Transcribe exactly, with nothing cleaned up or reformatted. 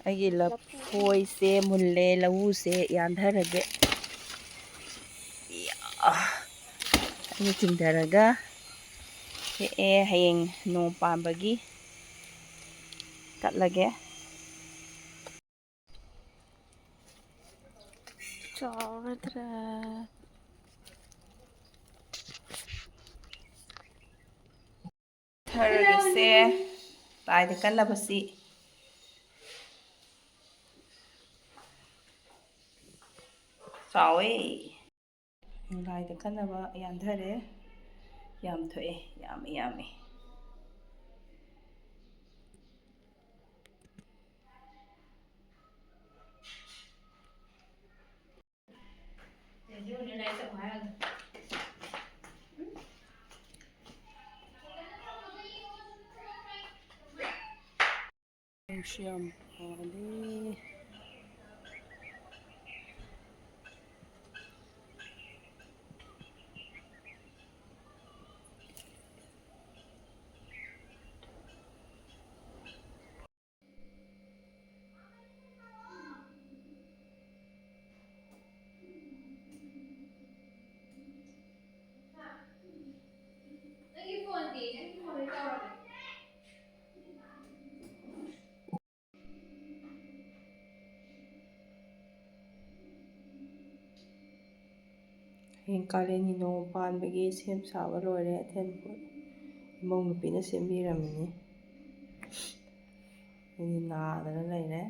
ꯑꯩꯒꯤ ꯂꯐꯣꯏꯁꯦ ꯃꯨꯜꯂꯦ, ꯂꯧꯎꯁꯦ ꯌꯥꯟꯊꯔꯒꯦ꯫ ꯏꯌꯥ, ꯑꯩꯅ ꯆꯤꯡꯊꯔꯒ ꯍꯦꯛꯑꯦ꯫ ꯍꯌꯦꯡ ꯅꯣꯡ ꯄꯥꯟꯕꯒꯤ ꯀꯠꯂꯒꯦ꯫ ꯆꯥꯎꯔꯗ꯭ꯔꯥ? ꯊꯔꯒꯁꯦ ꯂꯥꯏꯗ ꯀꯠꯅꯕꯁꯤ ꯆꯥꯎꯋꯦ꯫ ꯂꯥꯏꯗ ꯀꯠꯅꯕ ꯌꯥꯟꯊꯔꯦ꯫ ꯌꯥꯝ ꯊꯣꯛꯑꯦ, ꯌꯥꯝꯃꯤ, ꯌꯥꯝꯃꯤ꯫ ꯌꯥꯝ ꯄꯥꯜꯂꯤ꯫ ꯍꯌꯦꯡ ꯀꯥꯂꯦꯟꯒꯤ ꯅꯣꯡ ꯄꯥꯟꯕꯒꯤ ꯁꯦꯝ ꯁꯥꯕ ꯂꯣꯏꯔꯦ꯫ ꯑꯊꯦꯟ ꯄꯣꯠ ꯏꯃꯧ ꯅꯨꯄꯤꯅ ꯁꯦꯝꯕꯤꯔꯝꯃꯤꯅꯤ꯫ ꯑꯩꯗꯤ ꯅꯥꯗꯅ ꯂꯩꯔꯦ꯫